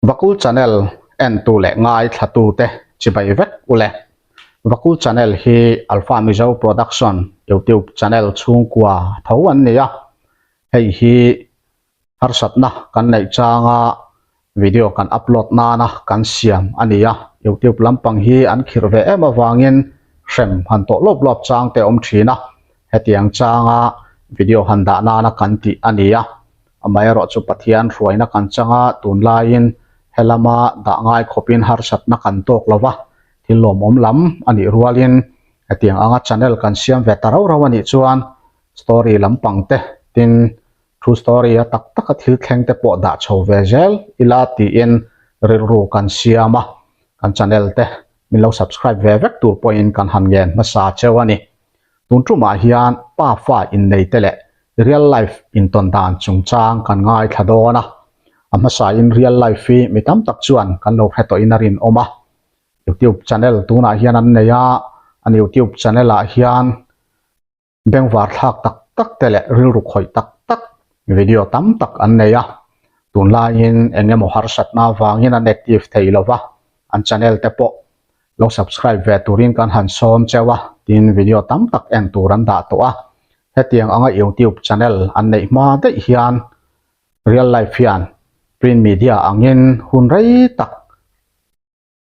Vakul Channel entu leh ngaithlatute chibai vek u le. Vakul Channel hi Alpha Mizo Production YouTube channel chhungkua tho an ni a, hei hi harsatna kan neih changa video kan upload nana kan siam a ni a, YouTube lampang hi an khirh ve em avangin hrem han tawh lawp lawp chang te awm thin a, hetiang changa video han dah nana kan tih a ni a. Amaherawhchu Pathian hruaina kan chang a, tunlaiin helama dah ngai khawpin harsatna kan tawk lo va, thil lawmawm lam a nih rualin hetiang anga channel kan siam ve ta rau rau a nih chuan story lampang te tin true story a tak taka thil thleng te pawh dah chho ve zel ila tiin rilru kan siam a, kan channel te min lo subscribe ve vek tur pawhin kan han ngen hmasa cheu a ni. Tun tumah hian pa fa innei te leh real life intawn dan chungchang kan ngaithla dawn a, a hmasain real life hi mi tam tak chuan kan lo hre tawhin a rinawm a, youtube channel tunah hian an nei a, an youtube channel ah hian bengvar thlak tak tak te leh rilru khawih tak tak video tam tak an nei a, tunlaiin eng emaw harsatna avangin an active thei lo va, an channel te pawh lo subscribe ve turin kan han sawm cheu a, tin video tam tak en tur an dah tawh a, hetiang anga youtube channel an neih hma daih hian real life hian print media angin hun rei tak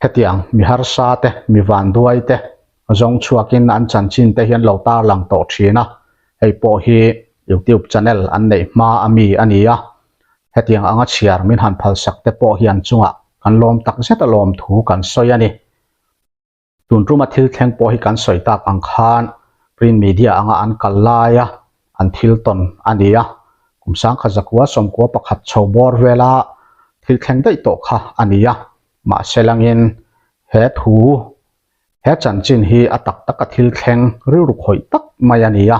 hetiang mi harsa te mi vanduai te zawng chhuakin an chanchin te hian lo tarlang tawh thin a, hei pawh hi youtube channel an neih hma ami a ni a, hetiang anga chhiar min han phalsak te pawh hian chungah kan lawm tak zet a lawm thu kan sawi a ni. Tun tuma thil thleng pawh hi kan sawi tak ang khan print media anga an kal laia an thil tawn a ni a, kum sangkhat zakua sawmkua pakhat chho bawr vela thil thleng daih tawh kha a ni a, mahse langin he thu He chanchin hi a tak taka thil thleng rilru khawih tak mai a ni a,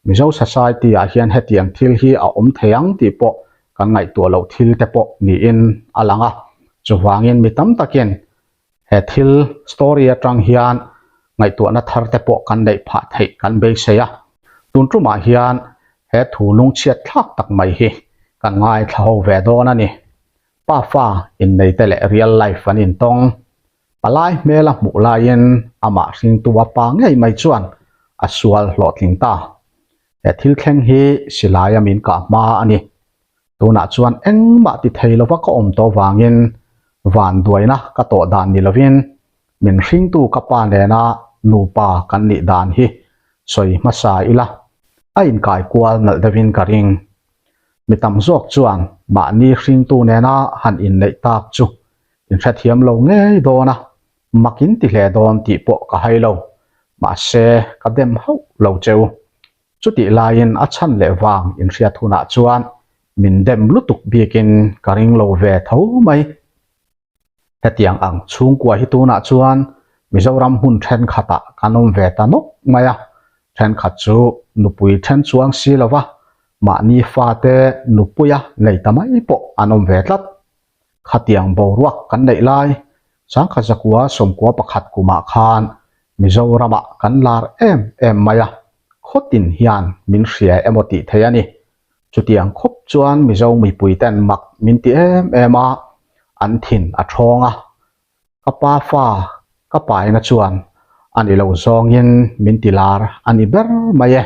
Mizo society ah hian hetiang thil hi a awm thei ang tih pawh kan ngaihtuah loh thil te pawh niin a lang a, chuvangin mi tam takin he thil story atang hian ngaihtuahna thar te pawh kan neih phah theih kan beisei a, tun tumah hian he thu lungchhiat thlak tak mai hi kan ngaithla ho ve dawn a ni. Pa fa inneite leh real life an intawng. Palai hmel a hmuh laiin amah hringtu a pa ngei mai chuan a sual hlawhtling ta. He thil thleng hi silaia min kah hma a ni. Tunah chuan engmah ti thei lova ka awm tawh vangin vanduaina ka tawh dan ni lovin min hringtu ka pa nena nupa kan nih dan hi sawi hmasa ila a inkai kual nalh deuhin ka ring. Mi tam zawk chuan mahni hringtu nena han inneih tak chu In hrethiam lo ngei dawn a, mak in ti hle dawn tih pawh ka hai lo. Mahse, ka dem hauh lo che u. Chutih laiin a chhan leh vang in hriat hunah chuan min dem lutuk bikin ka ring lo ve tho mai. Hetiang ang chhungkua hi tunah chuan Mizoram hmun thenkhatah kan awm ve ta nawk mai a, thenkhat chu nupui then chuang si lova mahni fate nupuia nei ta mai pawh an awm ve tlat. Khatiang boruak kan neih lai sangkhat zakua sawmkua pakhat kumah khan Mizoramah kan lar em em mai a, khawtin hian min hria emaw tih theih a ni. Chutiang khawp chuan Mizo mipuiten mak min ti em em a, an thin a thawng a. Ka pa fa ka paina chuan a ni lo zawngin min ti lar a ni ber mai e.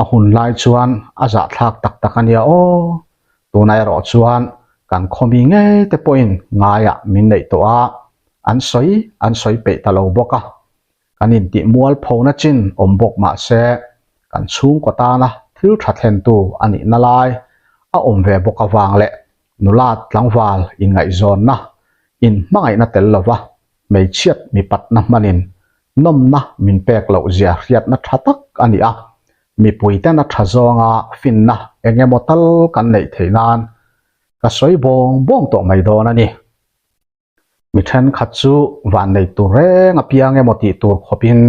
A hun lai chuan a zahthlak tak tak a nia aw. Tunah erawh chuan kan khawmi ngei te pawhin ngaiah min neih tawh a, an sawi an sawi peih ta lo bawk a. Kan intih mualphona chin awm bawk mah se kan chhungkaw tana thil tha thlentu a nihna lai a awm ve bawk avang leh nula tlangval inngaihzawnna inhmangaihna tel lova hmeichhiat mipatna hmanin nawmna min pek loh zia hriatna tha tak a ni a, mipuiten a tha zawnga finna eng emaw tal kan neih theih nan ka sawi bawng bawng tawh mai dawn a ni. Mi thenkhat chu van nei tur reng apiang emaw tih tur khawpin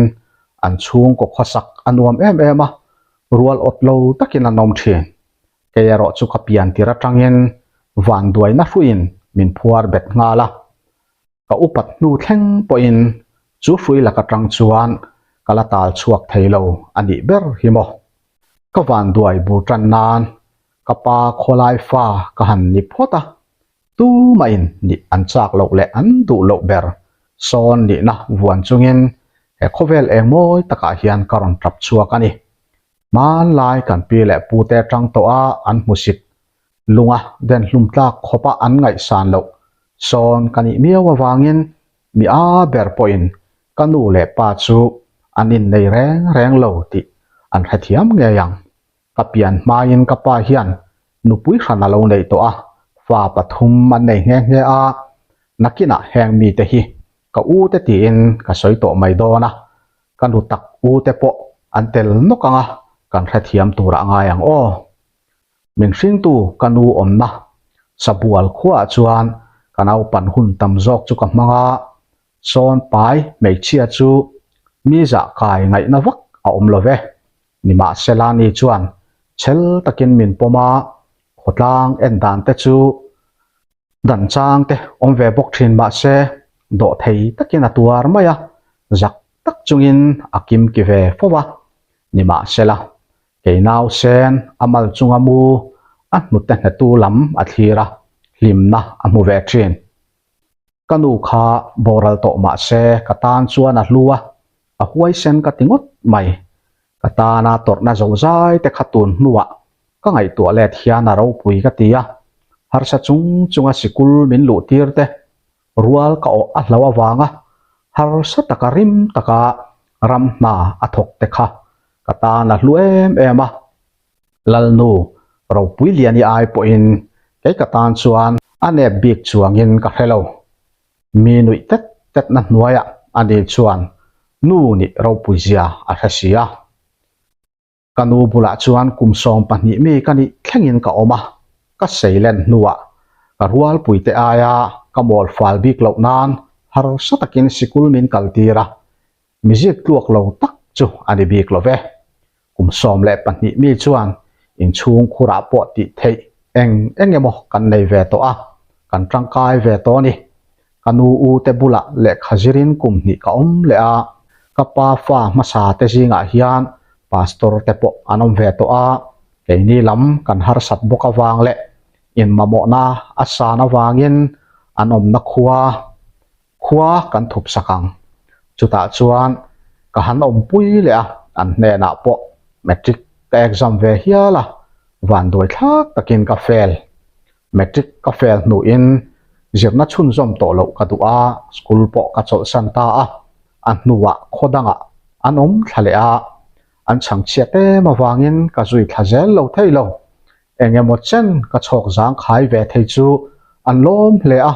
an chhungkaw khawsak a nuam em em a, rual awt lo takin an awm thin. Kei erawh chu ka pian tir atangin vanduaina hruiin min phuar bet nghal a, Ka upat hnu thleng pawhin chu hrui lak atang chuan ka la tal chhuak thei lo a nih ber hi maw. Ka vanduai bur tan nan ka pa khawlai fa ka han ni phawt a. Tumahin nih an chak loh leh an duh loh ber sawn nihna vuan chungin he khawvel eng mawi takah hian ka rawn tap chhuak a ni. Hmanlai kan pi leh pute atang tawh a an hmusit lunga den hlum tlak khawpa an ngaihsan loh sawn ka nih miau avangin mi a ber pawhin ka nu leh pa chu an innei reng reng lo tih an hrethiam ngei ang. Ka pian hmain ka pa hian nupui hran a lo neih tawh a, fa pathum an nei nghe nghe a, nakinah heng mite hi ka u te tiin ka sawi tawh mai dawn a, ka nu tak u te pawh an tel nawk ang a, kan hrethiam turah ngai ang aw. Min hringtu ka nu awmna Sabual khuaah chuan ka naupan hun tam zawk chu ka hmang a, sawn pai hmeichhia chu mi zah kai ngaihna vak a awm lo ve. Nimahsela ni chuan chhel takin min pawm a, khawtlang en dan te chu dan chang te awm ve bawk thin mahse dawhthei takin a tuar mai a, zak tak chungin a kim ki ve fo a. Nimahsela kei nau sen a mal chunga mu a hnute hnetu lam a thlir a, hlimna a hmu ve thin. Ka nu kha boral tawh mahse ka tan chuan a hlu a, a huaisen ka ti ngawt mai. Ka tana tawrhna zozai te kha tun hnuah ka ngaihtuah let hian a ropui ka ti a, harsa chung chunga sikul min luh tir te rual ka awh a hlo avanga harsa taka rim taka ram hna a thawk te kha ka tan a hlu em em a. Lalnu ropui liani ai pawhin kei ka tan chuan a nep bik chuangin ka hre lo. Mi nuih tet tetna hnuaiah ani chuan nu nih ropui zia a hre si a. Ka nu bulah chuan kum 12 mi ka nih thlengin ka awm a, ka seilen hnuah ka rualpuite aia ka mawl fal bik loh nan harsa takin sikul min kaltir a, mizik tluak lo tak chu a ni bik lo ve. Kum 12 mi chuan inchhung khurah pawh tih theih eng eng emaw kan nei ve tawh a, kan tangkai ve tawh a ni. Ka nu u te bulah lehkha zirin kum hnih ka awm leh a, ka pa fa hmasa te zingah hian pastor te pawh an awm ve tawh a, keini lam kan harsat bawk avang leh inmamawhna a san avangin an awmna khua Khua kan thup sak ang. Chutah chuan ka han awmpui leh a, an hnenah pawh matric ka exam ve hial a, vanduai thlak takin ka fail. Matric ka fail hnuin zirna chhunzawm tawh loh ka duh a, school pawh ka chawlhsan ta a, a hnuah khaw dangah an awm thla leh a, an chhangchhiat em avangin ka zui thla zel lo thei lo. Eng emaw chen ka chhawk zang khai ve thei chu an lawm hle a,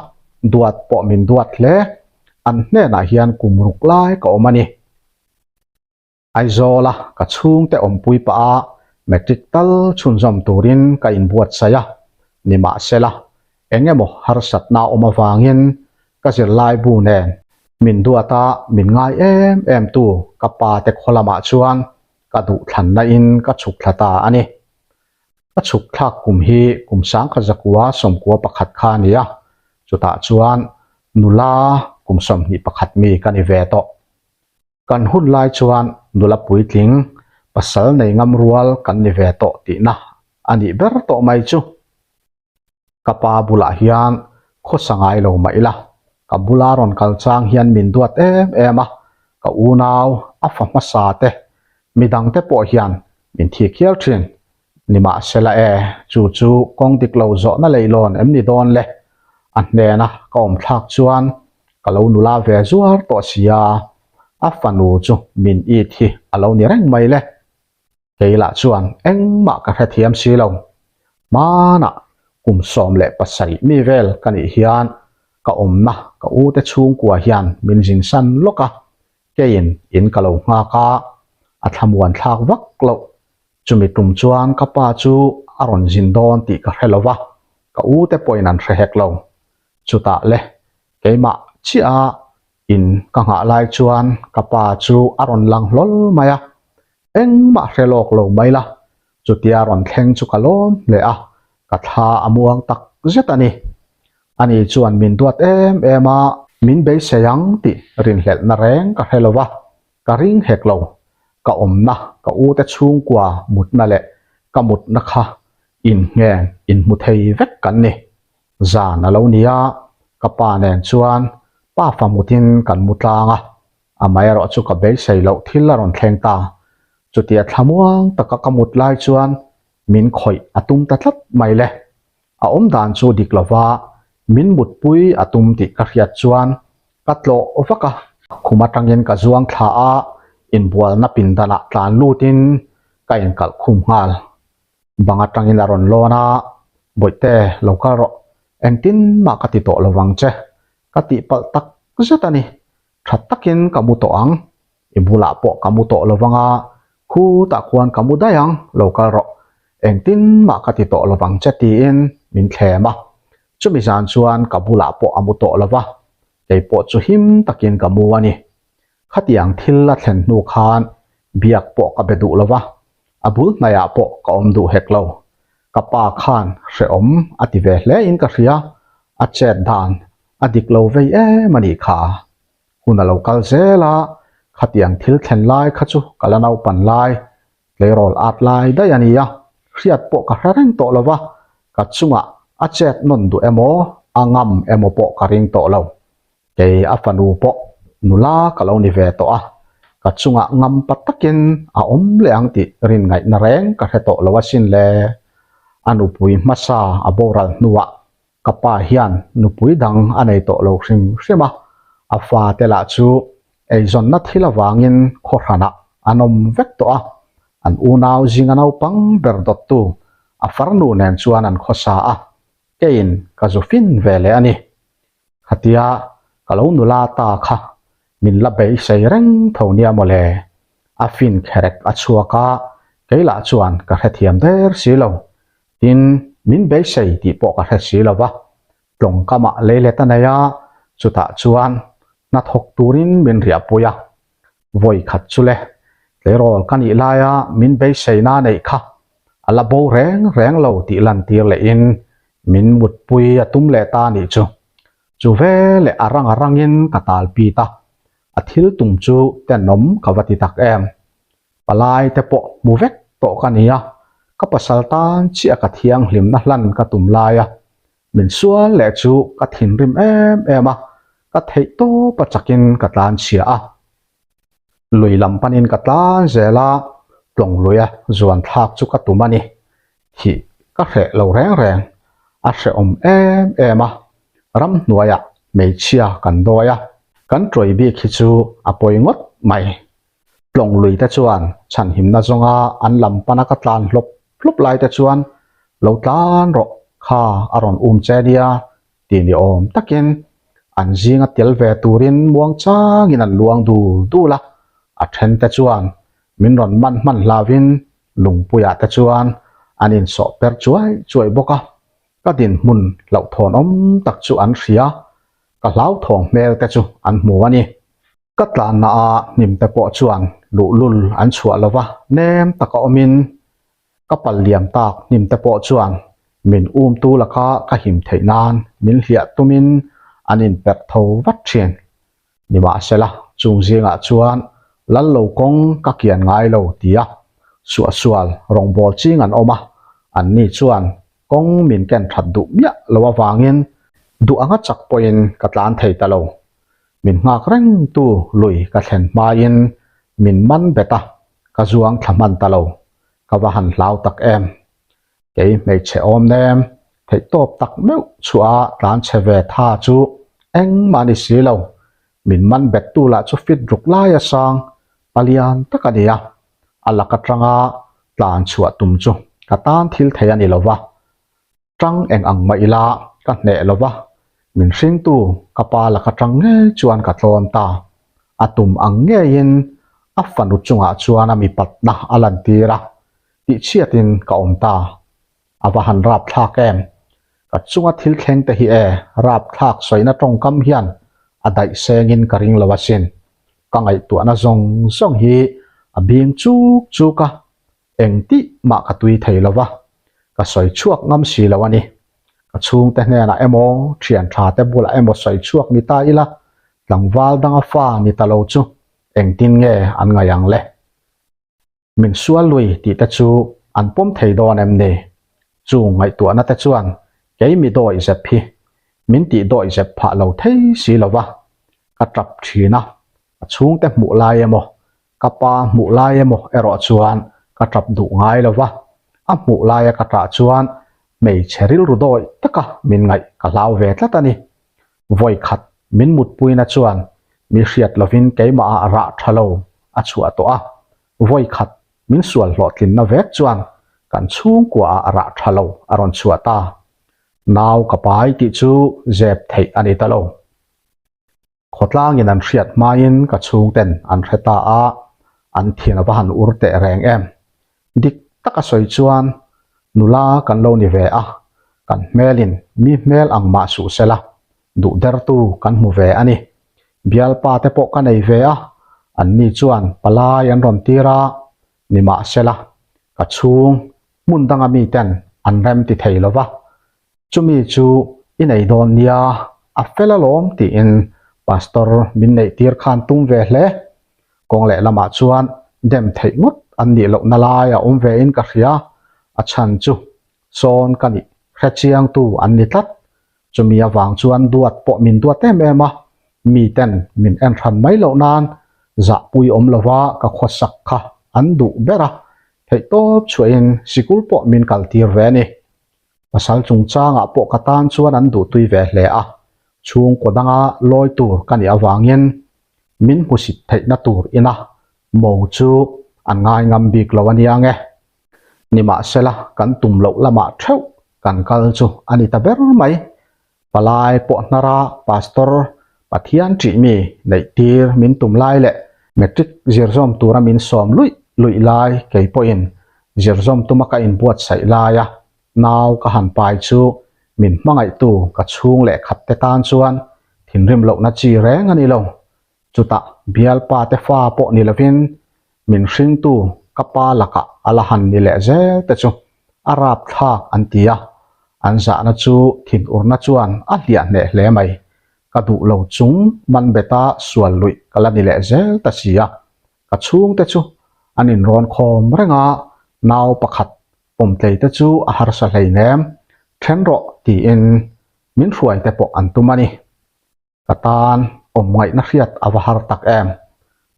duat pawh min duat hle. An hnenah hian kum ruk lai ka awm a ni. Aizawla ka chhungte awmpui pah a matric tal chhunzawm turin ka inbuatsaih a, nimahsela eng emaw harsatna awm avangin ka zirlaibu nen min duat a min ngai em em tu ka pa te khaw lamah chuan ka duhthlanna in ka chhuk thla ta a ni. Ka chhuk thlak kum hi kum 1991 kha a ni a, chutah chuan nula kum 21 mi ka ni ve tawh. Kan hun lai chuan nula puitling pasal nei ngam rual kan ni ve tawh tihna a nih ber tawh mai chu. Ka pa bulah hian khawsa ngai lo mah ila, ka bula rawn kal chang hian min duat em em a, ka unau a fa hmasa te, midang te pawh hian min thik hial thin. Nimahsela e, chu chu kawng dik lo zawhna leilawn em ni dawn le? A hnena ka awm thlak chuan ka lo nula ve zuar tawh sia, a fanu chu min it hi a lo ni reng mai le. Kei lah chuan engmah ka hrethiam si lo. Hmanah kum 17 mi vel ka nih hian ka awmna ka ute chhungkua hian min zinsan lawk a, keiin in ka lo nghak a, a thlamuan thlak vak loh. Chumi tum chuan ka pa chu a rawn zin dawn tih ka hre lo va, ka ute pawhin an hre hek lo. Chutah le, keimah chiah a In ka nghah lai chuan ka pa chu a rawn lang hlawl mai a, engmah hre lawk lo mai la, chutia rawn thleng chu ka lawm hle a, ka thla a muang tak zet a ni. Ani chuan min duat em em a, min beisei ang tih rinhlelhna reng ka hre lo va, ka ring hek lo, ka awmna ka ute chhungkua mutna leh ka mutna kha inngeng inhmu thei vek kan ni. Zan a lo ni a, ka pa nen chuan pa fa mutin kan mu tlang a, amaherawh chu ka beisei loh thil a rawn thleng ta. Chutia thlamuang taka ka mut lai chuan min khawih a tum ta tlat mai le. A awm dan chu dik lova min mutpui a tum tih ka hriat chuan ka tlawh vak a. Khum atangin ka zuang thla a, inbualna pindanah tlan lutin ka inkalh khum nghal. Bang atangin a rawn lawn a, Bawihte, lo kal rawh, engtin mah ka ti tawh lovang che, ka tihpalh tak zet a ni, tha takin ka mu tawh ang, i bulah pawh ka mu tawh lovang a, khutah khuan ka mu daih ang, lo kal rawh, engtin mah ka ti tawh lovang che tiin min thlem a, chumi zan chuan ka bulah pawh a mu tawh lova, kei pawh chu him takin ka mu a ni. Khatiang thil a thlen hnu khan biak pawh ka be duh lova, a bul hnaiah pawh ka awm duh hek lo. Ka pa khan hrehawm a ti ve hle in ka hria, a chet dan a dik lo vei em a nih kha. Hun a lo kal zel a, khatiang thil thlen lai kha chu ka la naupan lai, tleirawl at lai daih a ni a, hriat pawh ka hre reng tawh lova, ka chungah a chet nawn duh emaw, a ngam emaw pawh ka ring tawh lo. Kei a fanu pawh nula ka lo ni ve tawh a, ka chungah ngam pa takin a awm leh ang tih rin ngaihna reng ka hre tawh lo asin le. A nupui hmasa a boral hnuah ka pa hian nupui dang a nei tawh lo hrim hrim a, a fate lah chu eizawnna thil avangin khawhranah an awm vek tawh a, an unau zinga naupang ber dawttu a farnu nen chuan an khawsa a, keiin ka zu fin ve leh a ni. Khatia ka lo nula ta kha min la beisei reng tho nia mawle. A fin kherek a chhuak a, kei lah chuan ka hrethiam der si lo. Tin, min beisei tih pawh ka hre si lo va. Tlawngkamah leilet a nei a, chutah chuan hnathawk turin min riahpui a. Vawi khat chu le, tleirawl ka nih laia min beiseina neih kha a la bo reng reng lo tih lantir lehin min mutpui a tum leh ta nih chu. Chu veleh a rang a rangin ka tal pit a, a thil tum chu tenawm ka va ti tak em. Palai te pawh hmu vek tawh ka ni a, ka pasal tan chiah ka thianghlimna hlan ka tum lai a, Min sual leh chu ka thinrim em em a, ka theih tawp a chakin ka tlan chhia a. Lui lam panin ka tlan zel a, tlawng luia zuan thlak chu ka tum a ni. Thih ka hreh lo reng reng, a hrehawm em em a, ramhnuaiah hmeichhia kan dawi a, kan ṭawih bik hi chu a pawi ngawt mai. Tlawng lui te chuan chhanhimna zawnga an lam pana ka tlan hlawp hlawp lai te chuan lo tlan rawh kha a rawn um che nia tih ni awm takin an zinga tel ve turin muang changin an luang dul dul a, a then te chuan min rawn man hman hlauvin lungpuiah te chuan an insawh per chuai chuai bawk a, ka dinhmun hlauhthawn awm tak chu an hria, ka hlauthawng hmel te chu an hmu a ni. Ka tlanna a hnim te pawh chuan luhlul an chhuah lo va, nem taka awmin ka pal liam tak hnim te pawh chuan min umtu laka ka him theih nan min hliah tumin an inperh tho vat thin. Nimahsela, chung zingah chuan lal lo kawng ka kian ngai lo tia suahsual rawngbâwl ching an awm a, anni chuan kawng min ken that duh miah lo avangin duh anga chak pawhin ka tlan thei ta lo. Min nghak reng tu lui ka thlen hmain min man bet a, ka zuang thla hman ta lo. Ka va han hlau tak em. Kei hmeichhe awm nem, theihtawp tak meuh chhuah a tlan chhe ve tha chu engmah ni si lo. Min man bet tu lah chu fit ruk lai a sang, palian tak a ni a. A lak atanga tlan chhuah tum chu ka tan thil thei a ni lo va. Tang eng ang mah ila ka hneh lo va, min hringtu ka pa laka tang ngei chuan ka tlawm ta. A tum ang ngeiin a fanu chungah chuan a mipatna a lantir a, tihchhiatin ka awm ta. A va han rapthlak em? Ka chunga thil thleng te hi e, rapthlak sawina tawngkam hian a daih sengin ka ring lo asin. Ka ngaihtuahna zawng zawng hi a bing chuk chuk a, Eng tih mah ka tui thei lo va, ka sawi chhuak ngam si lo a ni. Ka chhungte hnenah emaw, thian tha te bulah emaw sawi chhuak ni ta ila, tlangval danga fa ni ta lo chu engtin nge an ngaih ang le? Min sual lui tih te chu an pawm thei dawn em ni? Chung ngaihtuahna te chuan. Kei mi dawi zep hi min tih dawi zep phah lo thei si lo va, ka tap thin a, ka chhungte hmuh lai emaw, ka pa hmuh lai emaw erawh chuan ka tap duh ngai lo va, a hmuh laia ka tah chuan hmeichhe rilru dawi taka min ngaih ka hlau ve tlat a ni. Vawi khat min mutpuina chuan mi hriat lovin keimahah rah tha lo a chhuah tawh a, vawi khat min sual hlawhtlinna vek chuan kan chhungkuaah rah tha lo a rawn chhuah ta. Nau ka pai tih chu zep theih a ni ta lo. Khawtlangin an hriat hmain ka chhungten an hre ta a, an thin a va han ur teh reng em. Dik taka sawi chuan nula kan lo ni ve a, kan hmelin mi hmel ang mah suh sela, duh dertu kan hmu ve a ni. Bialpa te pawh ka nei ve a, anni chuan palai an rawn tir a, nimahsela ka chhung hmun danga miten an rem ti thei lo va, chumi chu i nei dawn nia, a fel alawm tiin Pastor min neih tir khan tum ve hle. Kawng leh lamah chuan dem theih ngawt an nih lohna lai a awm ve in ka hria, a chhan chu sawn ka nih hrechiangtu an ni tlat. Chumi avang chuan duat pawh min duat em em a, miten min en hran mai loh nan zahpui awm lova ka khawsak kha an duh ber a, theihtawp chhuahin sikul pawh min kaltir ve a ni. Pasal chungchangah pawh ka tan chuan an duhtui ve hle a, chhungkaw danga lawi tur ka nih avangin min hmusit theihna tur ina mo chu an ngai ngam bik lo a nia nge. Nimahsela kan tum loh lamah theuh kan kal chu a ni ta ber mai. Palai pawh hnara Pastor Pathian ṭih mi neih tir min tum lai leh Matric zirzawm tura min sawm luih luih lai kei pawhin zirzawm tuma ka inbuatsaih laia nau ka han pai chu min hmangaihtu ka chhung leh khat te tan chuan thinrim lohna chi reng a ni lo. Chutah bialpa te fa pawh ni lovin min hringtu ka pa lakah a la han ni leh zel te chu a rapthlak an ti a, an zahna chu thinurna chuan a hliah hneh hle mai. Ka duh lo chung man beta sual luih ka la ni leh zel ta si a, ka chhungte chu an inrawn khawm reng a, nau pakhat pawmtlei te chu a harsa hleinem, then rawh tiin min hruai te pawh an tum a ni. Ka tan awm ngaihna hriat a va har tak em?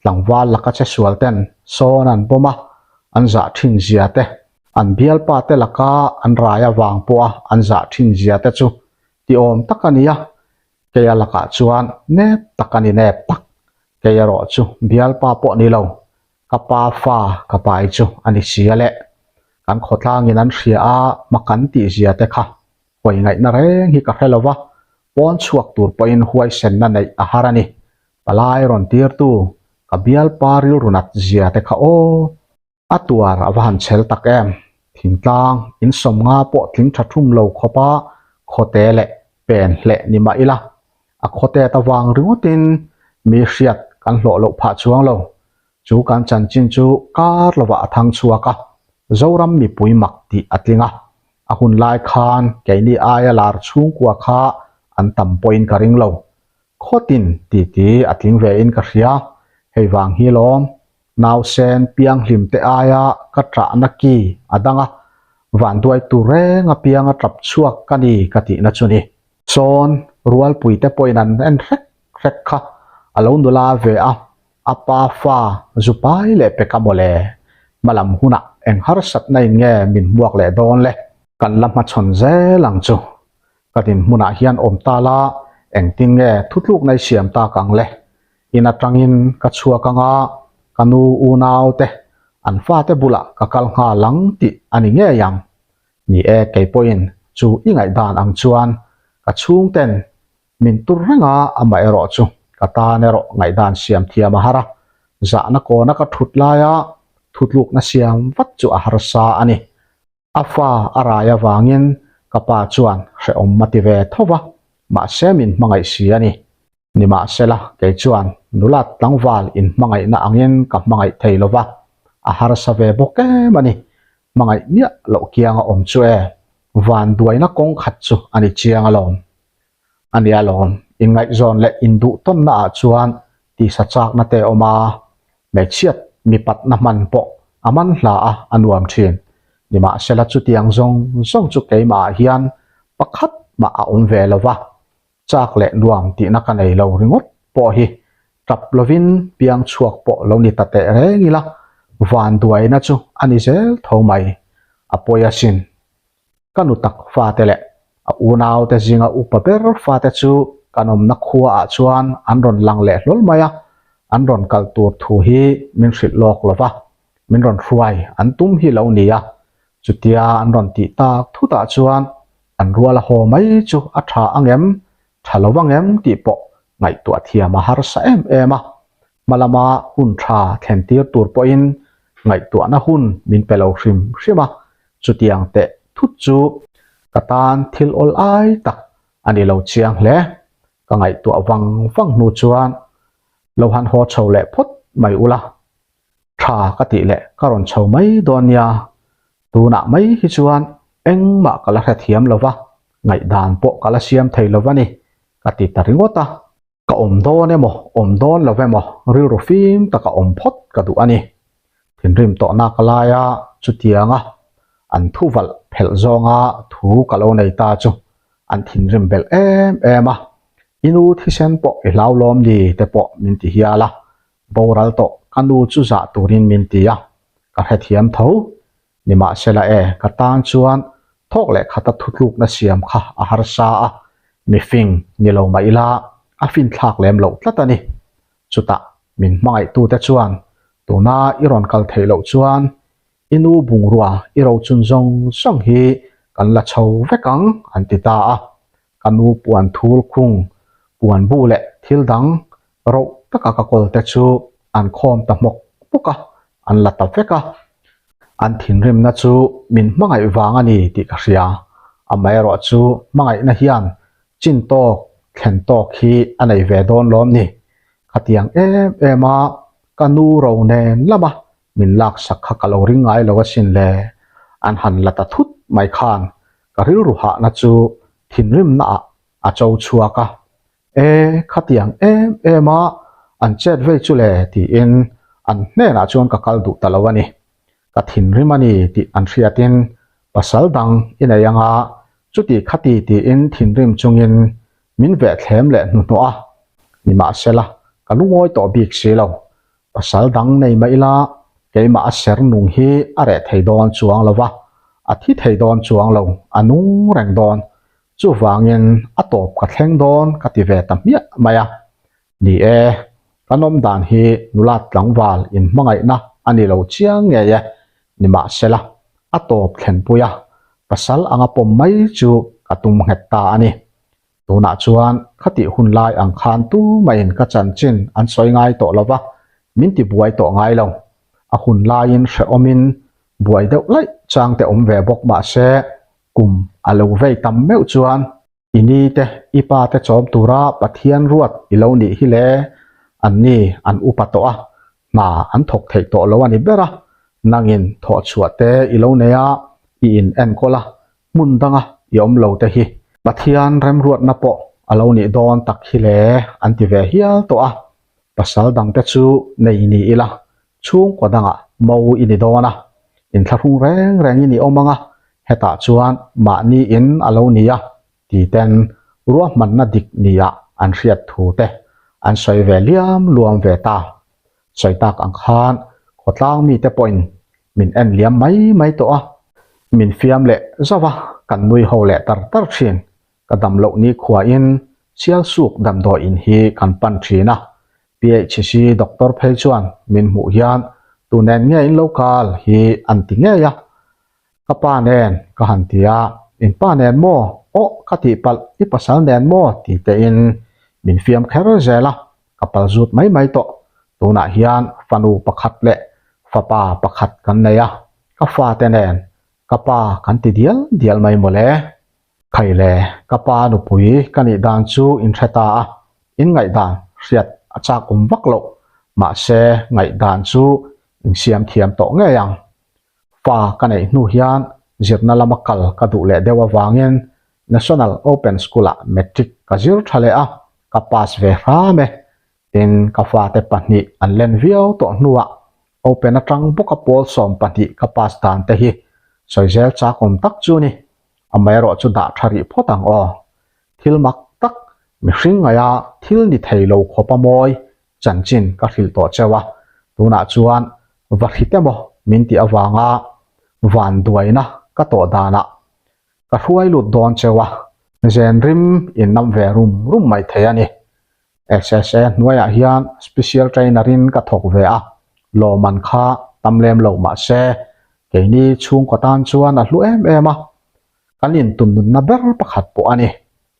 Tlangval laka che sual ten sawn an bawm a, an zah thin zia te, an bialpa te laka an rai avang pawha an zah thin zia te chu ti awm tak a ni a, keia lakah chuan nep tak a ni nep tak. Kei erawh chu bialpa pawh ni lo, ka pa fa ka pai chu a ni si a le. Kan khawtlangin an hria a, hma kan tih zia te kha hawi ngaihna reng hi ka hre lo va, pawn chhuak tur pawhin huaisenna neih a har a ni. Palai rawn tirtu ka bialpa rilru nat zia te kha aw! A tuar a va han chhel tak em! Thingtlang in sawmnga pawh tling tha thum lo khawpa khawte leh pen hleh ni mah ila, a khawtet avang ringawtin mi hriat kan hlawh loh phah chuang lo. Chu kan chanchin chu kar lovah a thang chhuak a, Zoram mipui mak tih a tling a. A hun lai khan keini aia lar chhungkua kha an tam pawhin ka ring lo. Khawtin titi a tling ve in ka hria, hei vang hi lawm nausen pianghlim te aia ka ṭahna ki a dang a, vanduai tur reng a piang a ṭap chhuak ka ni ka tihna chu ni. Sawn rualpui te pawhin an en hrek hrek kha a lo nula ve a, a pa fa zu pai leh pek a mawle. Hmalam hunah eng harsatna in nge min hmuak leh dawn le? Kan la hmachhawn zel ang chu. Ka dinhmunah hian awm ta la, engtin nge thutlukna i siam tak ang le? In atangin ka chhuak anga ka nu unau te an fate bulah ka kal nghal ang tih a ni ngei ang. Ni e, kei pawhin chu i ngaihdan ang chuan ka chhungten min tur reng a, amaherawh chu ka tan erawh ngaihdan siam thiam a har a, zahna kawna ka thut laia thutlukna siam vat chu a harsa a ni. A fa a rai avangin ka pa chuan hrehawm a ti ve tho va, mahse min hmangaih si a ni. Nimahsela, kei chuan nulat tlangval inhmangaihna angin ka hmangaih thei lo va, a harsa ve bawk em a ni. Hmangaih miah loh kianga awm chu e, vanduaina kawng khat chu a ni chiang alawm. A nia lawm, inngaihzawn leh induhtawnna ah chuan tisa chakna te awm a, hmeichhiat mipatna hman pawh a man hla a, a nuam thin. Nimahsela chutiang zawng zawng chu keimah ah hian. pakhat mah a awm ve lo va, chak leh nuam tihna ka nei lo ringawt pawh hi tap lovin piang chhuak pawh lo ni ta teh reng ila, vanduaina chu a ni zel tho mai, a pawi asin. Ka nu tak fate leh a unaute zinga upa ber fate chu kan awmna khuaah chuan an rawn lang leh hlawl mai a, an rawn kal tur thu hi min hrilh lawk lo va, min rawn hruai an tum hi lo ni a, chutia an rawn tih tak thutah chuan an rual a haw mai chu a tha ang em, tha lo vang em tih pawh ngaihtuah thiam a harsa em em a, hma lama hun tha thlen tir tur pawhin ngaihtuahna hun min pe lo hrim hrim a, chutiang teh thut chu ka tan thil awl ai tak a ni lo chiang hle. Ka ngaihtuah vang vang hnu chuan lo han haw chho leh phawt mai ula, tha ka tih leh ka rawn chho mai dawn nia, tunah mai hi chuan engmah ka la hrethiam lo va, ngaihdan pawh ka la siam thei lo va ni, ka ti ta ringawt a. Ka awm dawn emaw, awm dawn lo emaw, rilru fim taka awm phawt ka duh a ni. Thinrim tawhna ka lai a, chutianga an thu valh phelh zawnga thu ka lo nei ta chu an thinrim belh em em a, I nu thisen pawh i hlau lawm ni te pawh min ti hial a, boral tawh ka nu chu zah turin min ti a, ka hrethiam tho. Nimahsela e, ka tan chuan thawk leh khata thutlukna siam kha a harsa a, mifing ni lo mah ila a finthlak lem loh tlat a ni. Chutah min hmangaihtute chuan tuna i rawn kal theih loh chuan i nu bungrua i rochun zawng zawng hi kan la chho vek ang an ti ta a. Ka nu puan thul khung, puan bu leh thil dang roh taka ka kawl te chu an khawm ta hmawk hmawk a, an la ta vek a. An thinrimna chu min hmangaih vang a ni tih ka hria. Amaherawh chu hmangaihna hian chin tawk, thlen tawk hi a nei ve dawn lawm ni. Khatiang em em a ka nu ro nen lama min laksak kha ka lo ring ngai lo asin le. An han la ta thut mai khan ka rilru hahna chu thinrimna ah a cho chhuak a. E, khatiang em em a, an chet vei chu le tiin an hnenah chuan ka kal duh ta lo a ni. Ka thinrim a ni tih an hriatin pasal dang i nei anga chuti khati tiin thinrim chungin min vehthlem leh hnuhnawh a. Nimahsela, ka lungawi tawh bik si lo. Pasal dang nei mah ila keimah a ser nung hi a reh thei dawn chuang lo va, a thi thei dawn chuang lo, a nung reng dawn. Chuvangin a tawp ka thleng dawn ka ti ve ta hmiah mai a. Ni e, kan awm dan hi nulat tlangval inhmangaihna a ni lo chiang ngei e, nimahsela a tawp thlenpui a, pasal anga pawm mai chu ka tum nghet ta a ni. Tunah chuan khatih hun lai ang khan tumahin ka chanchin an sawi ngai tawh lo va, min ti buai tawh ngai lo. A hun laiin hrehawmin buai deuh laih chang te awm ve bawk mahse kum a lo vei tam meuh chuan i ni te i pa te chawm tura Pathian ruat i lo nih hi le, an ni an upa tawh a, hna an thawk theih tawh lo a ni ber a, nangin thawhchhuah te i lo nei a, i in enkawl a, hmun danga i awm lo te hi Pathian remruatna pawh a lo nih dawn tak hi le an ti ve hial tawh a, pasal dangte chu nei ni ila chhungkaw dangah mo i ni dawn a, inthlahrung reng reng i ni awm ang a, hetah chuan mahni in a lo ni a ti ten ruahmanna dik nia an hriat thu te an sawi ve liam luam ve ta. Sawi tak ang khan khawtlang mite pawhin min en liam mai mai tawh a, min fiam leh zauh a, kan nui ho leh tar tar thin. Ka dam loh ni khuain Sialsuk damdawi in hi kan pan thin a, PHC doctor phei chuan min hmuh hian tu nen nge in lo kal hi an ti ngei a, ka pa nen ka han ti a, in pa nen maw? Awh ka tih palh i pasal nen maw? ti tein min fiam kher zel a, ka pal zut mai mai tawh. Tunah hian fanu pakhat leh fapa pakhat kan nei a, ka fate nen ka pa kan ti dial dial mai mawle. Khai le, ka pa nupui ka nih dan chu in hre ta a, in ngaihdan hriat a chak awm vak loh, mahse ngaihdan chu in siam thiam tawh ngei ang. Fa ka neih hnu hian zirna lama kal ka duh leh deuh avangin National Open School-ah Matric ka zir tha leh a, ka pass ve hram e. Tin, ka fate pahnih an len viau tawh hnuah Open atang bawka pawl 12 ka pass dan te hi sawi zel chakawm tak chu ni. Amaherawhchu dah tha rih phawt ang aw. Thil mak tak, mihring ngaia thil ni thei lo khawpa mawi chanchin ka hrilh tawh cheu a, tunah chuan va hrit emaw min tih avanga vanduaina ka tawh danah ka hruai lut dawn cheu a, zen rim in nam ve rum rum mai thei a ni. SSA hnuaiah hian special trainer in ka thawk ve a, lawmman kha tam lem lo mah se keini chhungkaw tan chuan a hlu em em a, kan intunnunna ber pakhat pawh a ni.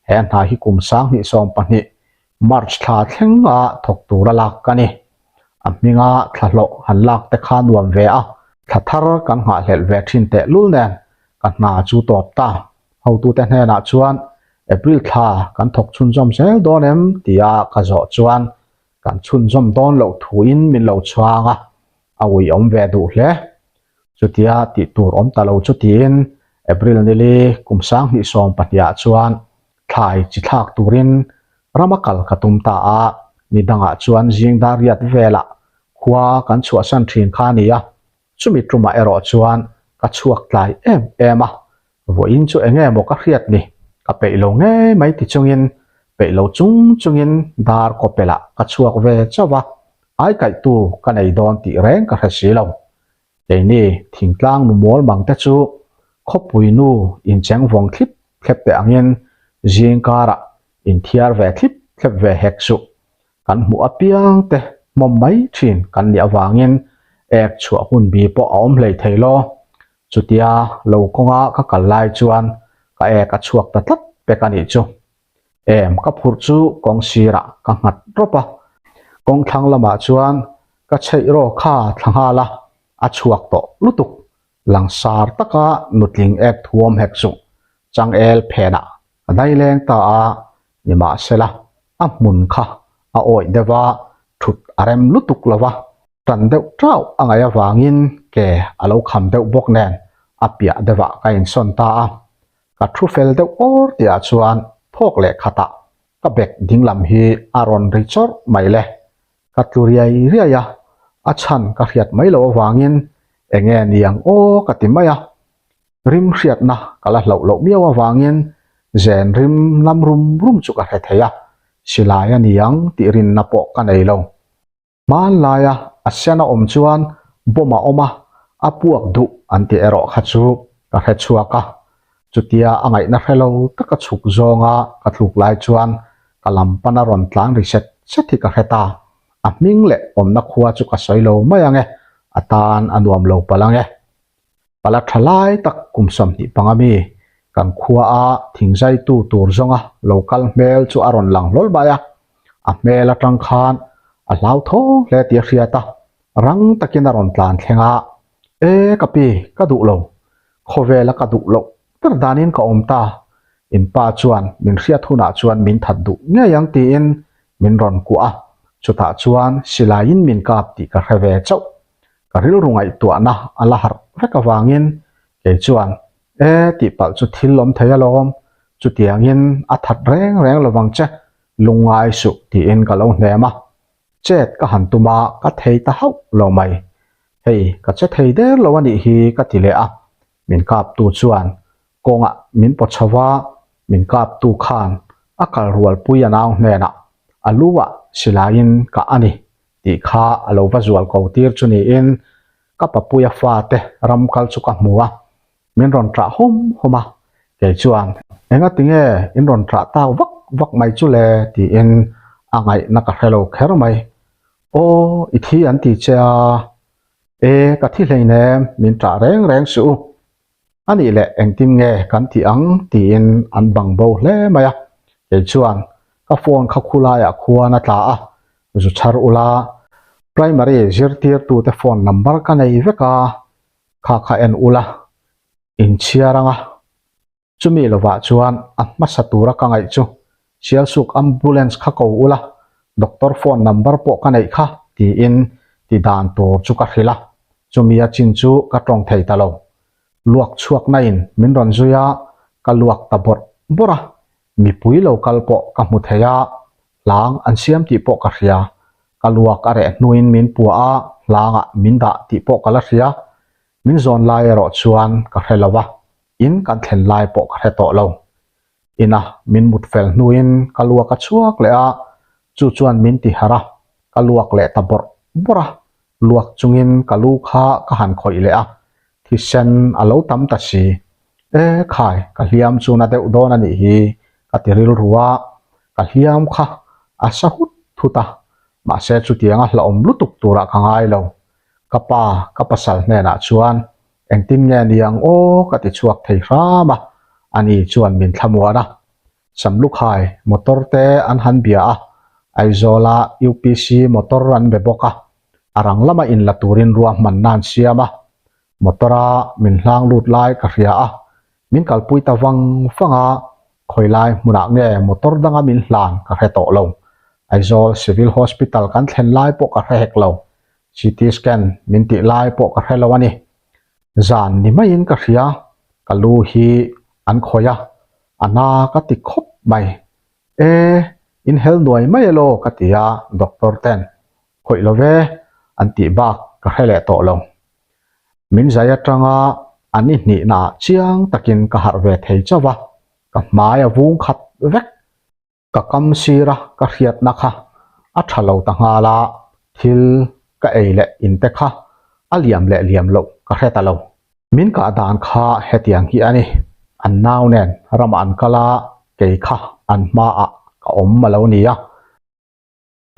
He hna hi kum 2012 March thla thleng a thawk tura lak ka ni. A hminga thla hlawh han lak te kha nuam ve a, thla thar kan nghahhlelh ve thin teh lul nen ka hna chu tawp ta. Hotute hnenah chuan April thla kan thawk chhunzawm zel dawn em tia ka zawh chuan kan chhunzawm dawn loh thuin min lo chhuang a, a uiawm ve duh hle. Chutia tih tur awm ta lo chu tiin April nili kum 2012 ah chuan thlai chi thlak turin rama kal ka tum ta a, ni dangah chuan zing dar riat velah khua kan chhuahsan thin kha a ni a, chumi tumah erawh chuan ka chhuak tlai em em a, vawiin chu eng nge maw ka hriat ni, ka peih lo ngei mai ti chungin peih lo chung chungin dar kawpelah ka chhuak ve chauh a, ai kaihtu ka nei dawn tih reng ka hre si lo. Keini thingtlang nu mawl mang te chu khawpui nu incheng vawng thlip thlep teh angin zing karah inthiar ve thlip thlep ve hek suh. Kan hmuh apiang te hmawm mai thin kan nih avangin ek chhuah hun bi pawh a awm hlei thei lo. Chutia lo kawnga ka kal lai chuan ka ek a chhuak ta tlat pek a nih chu. Em ka phurh chu kawng sirah ka nghat rawp a, kawng thlang lamah chuan ka chheih raw kha thla nghal a, a chhuak tawh lutuk. Langsar taka nutling ek thuam hek chu changel phenah ka dai leng ta a, nimahsela a hmun kha a awih deuh a, thut a rem lutuk lo va, tan deuh tauh a ngaih avangin ke a lo kham deuh bawk nen a piah deuhah ka insawn ta a. Ka thu fel deuh awr tihah chuan thawk leh khatah ka bag dinglam hi a rawn ri chawrh mai le. Ka tlu riai riai a, a chhan ka hriat mai loh avangin eng nge ni ang aw ka ti mai a. Rim hriatna ka la hlauh loh miau avangin zen rim lam rum rum chu ka hre thei a, silai a ni ang tih rinna pawh ka nei lo. Hmanlaia a sen a awm chuan bomb a awm a, a puak duh an tih erawh kha chu ka hre chhuak a. Chutia a ngaihna hre lo taka chhuk zawnga ka tluk lai chuan ka lam pana rawn tlan ri set set hi ka hre ta. A hming leh awmna khua chu ka sawi lo mai ang e, a tan a nuam lo palh ang e. Pala tha lai tak kum 25 mi kan khua a thingzaitu tur zawnga lo kal hmel chu a rawn lang hlawl mai a, a hmel atang khan a hlau tho hle tih a hriat a, rang takin a rawn tlan thleng a, E ka pi, ka duh lo, khawvela ka duh loh ber danin ka awm ta, in pa chuan min hriat hunah chuan min that duh ngei ang tiin min rawn kuah a, chutah chuan silaiin min kap tih ka hre ve chauh. Ka rilru ngaihtuahna a la harh vek avangin kei chuan, E, tihpalh chu thil awm thei alawm, chutiangin a that reng reng lovang che, lungngai suh tiin ka lo hnem a. Chet ka han tum a, ka thei ta hauh lo mai. Hei, ka che thei der lo a nih hi ka ti leh a. Min kaptu chuan kawngah min paw chho va, min kaptu khan a kal rualpui a nau hnenah a lu ah silaiin kah a ni tih kha a lo va zual ko tir chu niin ka papuia fate ram kal chu ka hmu a, min rawn ṭah hawm hawm a, kei chuan enga tinge in rawn ṭah tak vak vak mai chu le tiin a ngaihna ka hre lo kher mai. Aw, i thi an ti che a, e ka thi hleinem min ṭah reng reng suh u. A nih leh engtin nge kan tih ang tiin an bang bo hle mai a, kei chuan ka phone kha khulaiah khuan a tla a, zu chhar ula primary zirtirtute phone number ka nei vek a, kha kha en ula inchhiar ang a. Chumi lovah chuan a hmasa tura ka ngaih chu Sialsuk ambulance kha ko ula, doctor phone number pawh ka neih kha tiin ti dan tur chu ka hrilh a, chumi a chin chu ka tawng thei ta lo. Luak chhuak nain min rawn zui a, ka luak ta bawrh bawrh a, mipui lo kal pawh ka hmu thei a, hlang an siam tih pawh ka hria. Ka luak a reh hnuin min puah a, hlangah min dah tih pawh ka la hria. Min zawn lai erawh chuan ka hre lo a. In kan thlen lai pawh ka hre tawh lo. Ina min mut fel hnuin ka luak a chhuak leh a, chu chuan min ti harh a, ka luak leh ta bawrh bawrh a, luak chungin ka lu kha ka han khawih leh a, thisen a lo tam ta si. E khai, ka hliam chu na deuh dawn a nih hi ka ti rilru a, ka hliam kha a sa hut hut a, mahse chutianga hlauhawm lutuk turah ka ngai lo. Ka pa, ka pasal hnenah chuan Engtin nge ni ang aw ka ti chhuak thei hram a, ani chuan min thlamuan a. Samlukhai motor te an han bia a, Aizawla UPC motor an be bawk a, a rang lama inla turin ruahmanna an siam a. Motor a min hlang lut lai ka hria a, min kalpui ta vang vang a, khawilai hmunah nge motor danga min hlan ka hre tawh lo. Aizawl Civil Hospital kan thlen lai pawh ka hre hek lo. CT scan min tih lai pawh ka hre lo a ni. Zan ni maiin ka hria, ka lu hi an khawih a, a na ka ti khawp mai. E, in hel nuai mai elaw ka ti a, doctor ten khawih lo ve an tih bak ka hre leh tawh lo. Min zai atanga a ni hnihnaah chiang takin ka harh ve thei chauh a, ka hmai a vung khat vek. Ka kam sir a ka hriatna kha a tha lo ta nghal a, thil ka ei leh in te kha a liam leh liam loh ka hre ta lo. Min kah dan kha hetiang hi a ni, an nau nen ramah an kal a, kei kha an hmaah ka awm a lo ni a.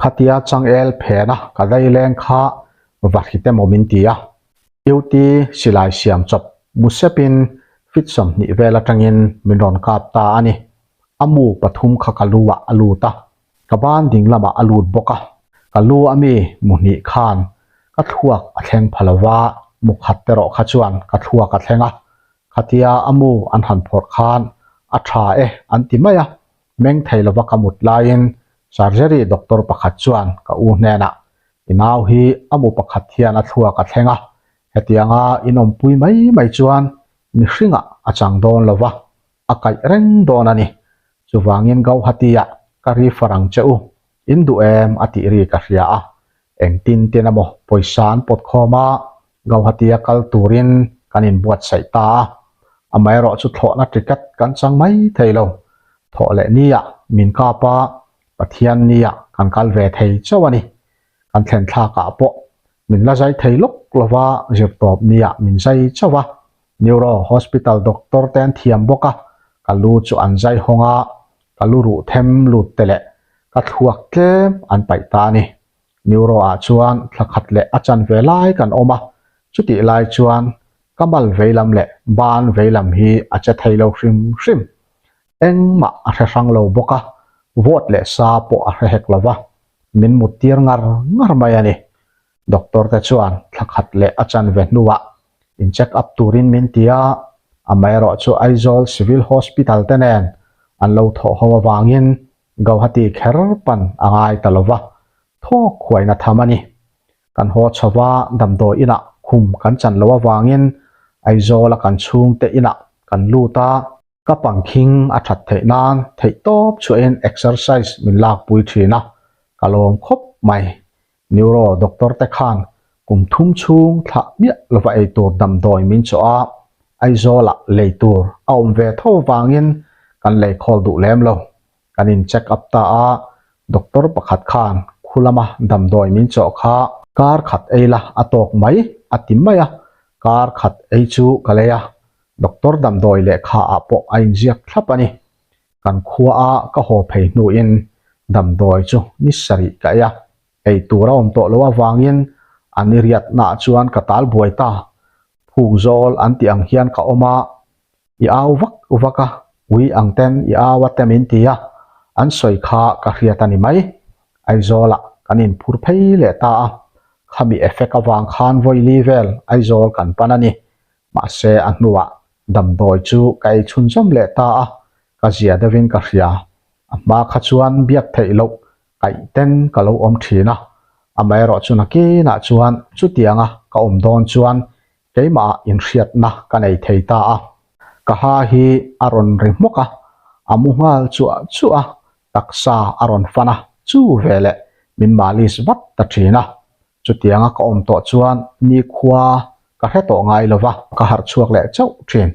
Khatia changel phena ka dai leng kha va hrit emaw min ti a, duty silai siam chawp mu sepin fit 20 vel atangin min rawn kap ta a ni. A mu pathum kha ka lu ah a lut a, ka ban ding lamah a lut bawk a. Ka lu a mi mu hnih khan ka thluak a thleng pha lova, mu khat te rawh kha chuan ka thluak a thleng a. Khatia a mu an han phawrh khan a tha e an ti mai a, Meng thei lova ka mut laiin surgery doctor pakhat chuan ka u hnenah, I nau hi a mu pakhat hian a thluak a thleng a, hetianga in awmpui mai mai chuan mihringah a chang dawn lova, a kaih reng dawn a ni. Chuvangin Gauhati-ah ka refer ang che u, in duh em a tih ri ka hria a. Engtin tin emaw pawisa an pawt khawm a, Gauhati-a kal turin kan inbuatsaih ta a. Amaherawh chu thlawhna ticket kan chang mai thei lo. Thawh leh nia min kap a, Pathian nia kan kal ve thei chauh a ni. Kan thlen thlakah pawh min la zai thei lawk lova zirtawp nia min zai chauh a. Neuro Hospital doctor te an thiam bawk a, ka lu chu an zai hawng a, ka lu ruh them lut te leh ka thluak tlem an paih ta a ni. Neuro ah chuan thla khat leh a chan ve lai kan awm a, chutih lai chuan ka mal veilam leh ban veilam hi a che thei lo hrim hrim. Engmah a hre hrang lo bawk a, vote leh sa pawh a hre hek lo va, min mut tir ngar ngar mai a ni. Doctor te chuan thla khat leh a chan ve hnuah in check up turin min ti a, amaherawh chu Aizawl Civil Hospital te nen an lo thawh ho avangin Gauhati kher pan a ngai ta lo va, thawk huaina tham a ni. Kan haw chho va, damdawi inah khum kan chan loh avangin Aizawla kan chhungte inah kan lut a, ka pangkhing a that theih nan theihtawp chhuahin exercise min lakpui thin a, ka lawm khawp mai. Neuro doctor te khan kum thum chhung thlah miah lova ei tur damdawi min chawh a, Aizawlah lei tur a awm ve tho vangin kan lei khawl duh lem lo. Kan in check up ta a, doctor pakhat khan khu lama damdawi min chawh kha kar khat ei la a tawk mai a ti mai a, kar khat ei chu ka lei a, doctor damdawi lehkha ah pawh a inziak thlap a ni. Kan khua a ka haw phei hnuin damdawi chu ni sarih ka ei a, ei tur a awm tawh loh avangin a ni riatnaah chuan ka tal buai ta. Phuk zawl an tih ang hian ka awm a, i au vak vak a, ui ang ten i au a te min ti a, an sawi kha ka hriat a ni mai. Aizawlah kan inphur phei leh ta a, khami effect avang khan vawili vel Aizawl kan pan a ni. Mahse a hnuah damdawi chu ka ei chhunzawm leh ta a, ka zia deuhin ka hria. A hma kha chuan biak theih loh kaih ten ka lo awm thin a, amaherawh chu nakinah chuan chutianga ka awm dawn chuan keimahah inhriatna ka nei thei ta a. Ka ha hi a rawn ri hmawk a, a mu nghal chuah chuah a, taksa a rawn fan a, chu veleh min malis vat ta thin a. Chutianga ka awm tawh chuan nikhua ka hre tawh ngai lo va, ka harh chhuak leh chauh thin.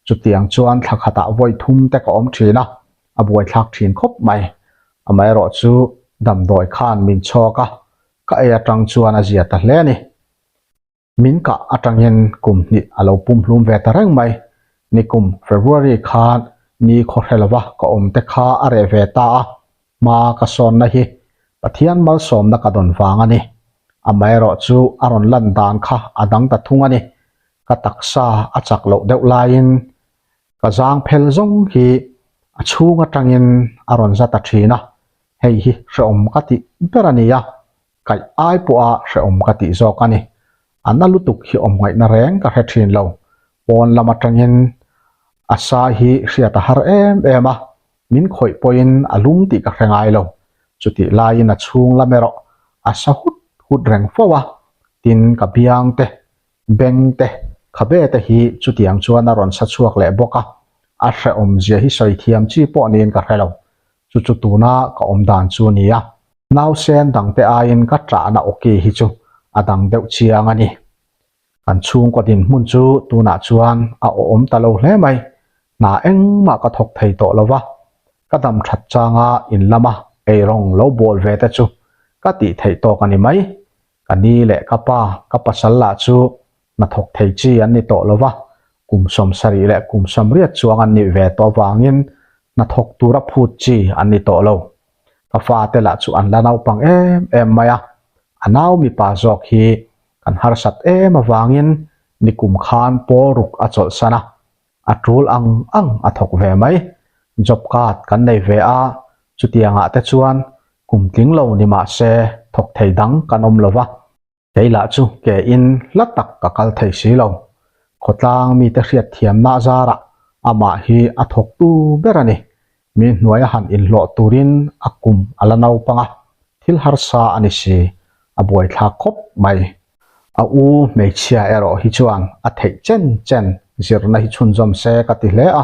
Chutiang chuan thla khatah vawi thum te ka awm thin a, a buaithlak thin khawp mai. Amaherawhchu damdawi khan min chhawk a, ka ei atang chuan a zia ta hle a ni. Min kah atangin kum hnih a lo pumhlum ve ta reng mai. Nikum February khan ni khaw hre lova ka awm te kha a reh ve ta a, hma ka sawnna hi Pathian malsawmna ka dawn vang a ni. Amaherawhchu a rawn lan dan kha a dang ta thung a ni. Ka taksa a chak loh deuh laiin ka zang phel zawng hi a chhung atangin a rawn za ta thin a, hei hi hrehawm ka tih ber a ni a, kaih ai pawha hrehawm ka tih zawk a ni. A na lutuk hi awm ngaihna reng ka hre thin lo. Pawn lam atangin a sa hi hriat a har em em a, min khawih pawhin a lum tih ka hre ngai lo. Chutih laiin a chhung lam erawh a sa hut hut reng fo a, tin ka biang te Beng te, khabe te hi chutiang chuan a rawn sa chhuak leh bawk a, a hrehawm zia hi sawi thiam chi pawh niin ka hre lo. Chu chu tuna ka awm dan chu a ni a, nausen dangte aiin ka ṭahna awki hi chu a dang deuh chiang a ni. Kan chhungkaw dinhmun chu tunah chuan a awhawm ta lo hle mai, hna engmah ka thawk thei tawh lo va, ka dam ṭhat changa in lama eirawng lo bawl ve te chu ka tih theih tawk a ni mai. Ka ni leh ka pa, ka pasal lah chu hnathawk thei chi an ni tawh lo va, kum 70 leh kum 80 chuang an nih ve tawh avangin hnathawk tura phut chi an ni tawh lo. Ka fate lah chu an la naupang em em mai a, a nau mipa zawk hi kan harsat em avangin nikum khan pawl ruk a chawlhsan a, a tul ang ang a thawk ve mai. Job card kan nei ve a, chutiangah te chuan kum tling lo ni mah se thawk thei dang kan awm lo va. Kei lah chu ke in hla tak ka kal thei si lo. Khawtlang mite hriat thiamna zarah amah hi a thawktu ber a ni. Mi hnuaia han inhlawh turin a kum a la naupang a, thil harsa a ni si, a buaithlak khawp mai. A u hmeichhia erawh hi chuan a theih chen chen zirna hi chhunzawm se ka ti hle a,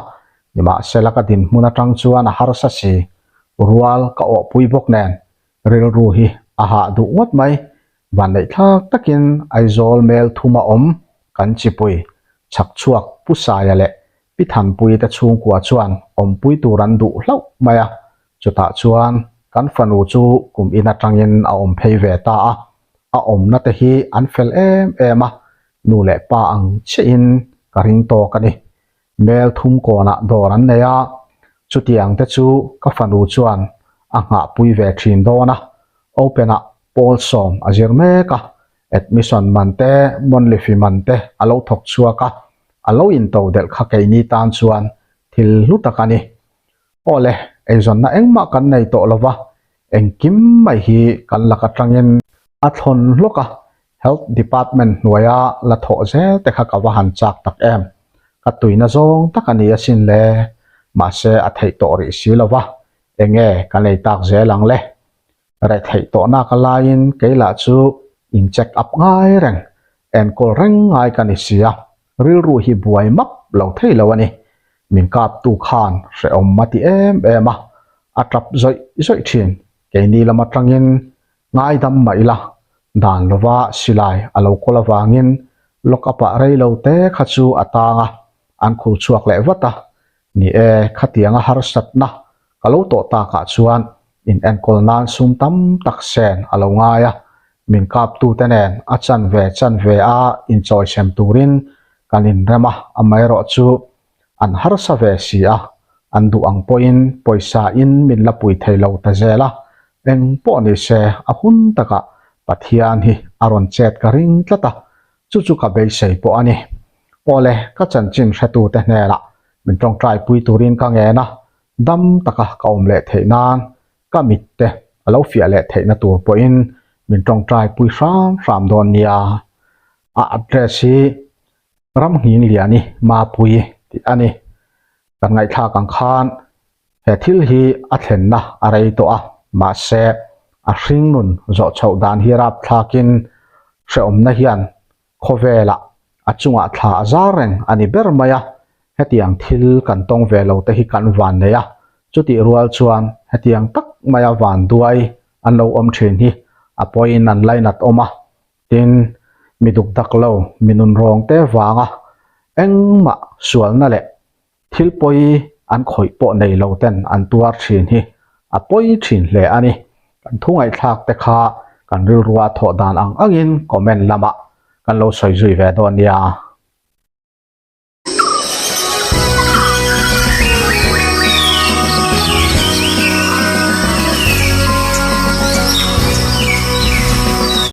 nimahsela ka dinhmun atang chuan a harsa si, rual ka awhpui bawk nen rilru hi a hah duh ngawt mai. Vanneihthlak takin Aizawl mel thuma awm kan chipui chhakchhuak Pu Saia leh Pi Thanpui te chhungkua chuan awmpui tur an duh hlauh mai a, chutah chuan kan fanu chu kum in atangin a awm phei ve ta a, a awmna te hi an fel em em a, nu leh pa ang chiahin ka ring tawk a ni. Mel thum kawnah dawr an nei a, chutiang te chu ka fanu chuan a nghahpui ve thin dawn a, open ah pawl sawm a zir mek a, Admission man te, monthly fee man te a lo thawk chhuak a, a lo into delh kha keini tan chuan thil hlu tak a ni. Aw le, eizawnna engmah kan nei tawh lo va, engkim mai hi kan lak atangin a thlawn hlawk a, Health Department hnuaia la thawh zel te kha ka va han chak tak em. Ka tuina zawng tak a ni asin le, mahse a theih tawh rih si lo va, enge kan ei tak zel ang le. Retheih tawhnak a laiin kei lah chu in check up ngai reng, enkawl reng ngai ka ni si a, rilru hi buai map lo thei lo a ni. Min kaptu khan hrehawm a ti em em a, a tap zawih zawih thin. Keini lam atangin ngaidam mah ila, dan lova silai a lo kawl avangin lock up ah rei lo te kha chu a tang a, an khur chhuak leh vat a. Ni e, khatianga harsatna Ka lo tawh takah chuan in enkawl nan sum tam tak sen a lo ngai a, min kaptute nen a chanve chanve a inchawisem turin kan inrem a, amaherawh chu an harsa ve si a, an duh ang pawhin pawisa in min la pui thei lo ta zel a, eng pawh ni se a hun takah Pathian hi a rawn chet ka ring tlat a, chu chu ka beisei pawh a ni. Awle, ka chanchin hretute hnenah min tawngtai pui turin ka ngen a, dam taka ka awm leh theih nan ka mit te a lo fiah leh theihna tur pawhin min tawngtai pui hram hram dawn nia. A address hi Ramnghing-Liani Mapui tih a ni. Kan ngaihthlak ang khan he thil hi a thlenna a rei tawh a, mahse a hringnun zawh chhoh dan hi rapthlakin hrehawmna hian Khawvelah a chungah thla a zar reng a ni ber mai a, hetiang thil kan tawng ve lo te hi kan van nei a, chutih rual chuan hetiang tak maia van duai an lo awm thin hi a pawiin an lainat awm a, tin, mi duk dak lo, mi nunrawng te vanga engmah sualna leh. Thil pawi an khawih pawh nei lo ten an tuar thin hi a pawi thin hle a ni. Kan thu ngaihthlak te kha kan rilrua thawh dan ang angin comment lamah kan lo sawi zui ve dawn nia.